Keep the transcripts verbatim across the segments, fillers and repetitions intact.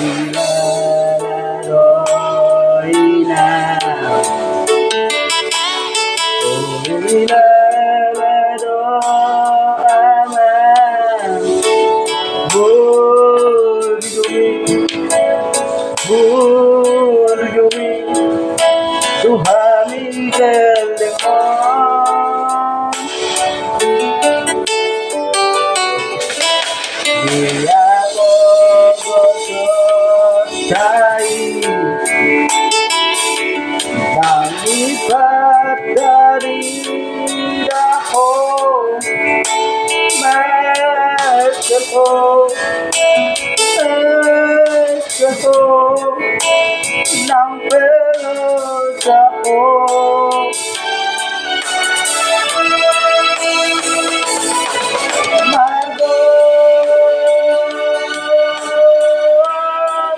Ilala do inang. Ilala do amang. Boi, boi, boi, boi, tu hami gelleng on. Ia gogo sai, hami patari daho, mas daho, mas daho, nang pelo daho. Margo,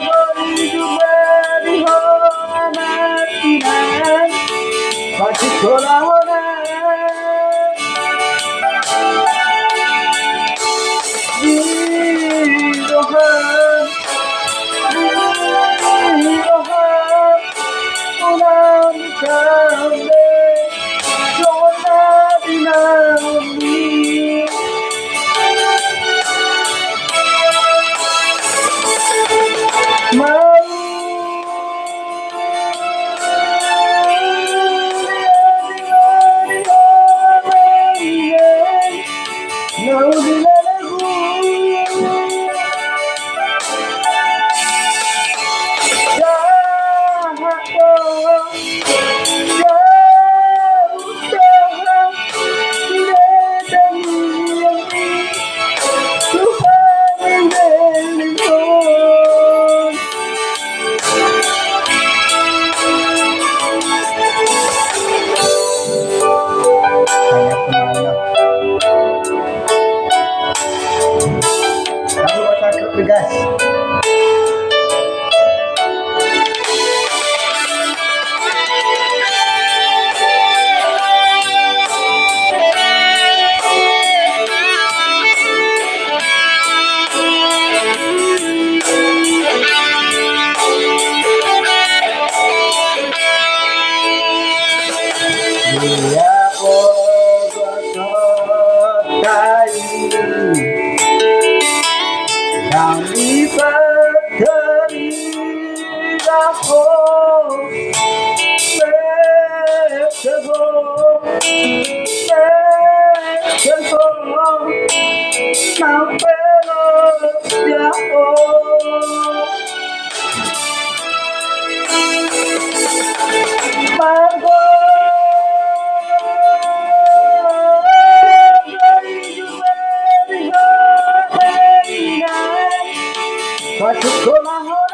boi jumadi ho anak inang, pasti kola hona. Di roha, di roha, unang sampe, songon na di naung ni. Mau Ia gogo sai, hami patari daho, mas daho, mas daho, nang pelo daho. Margo, boi jumadi ho anak inang, pasti kola hona.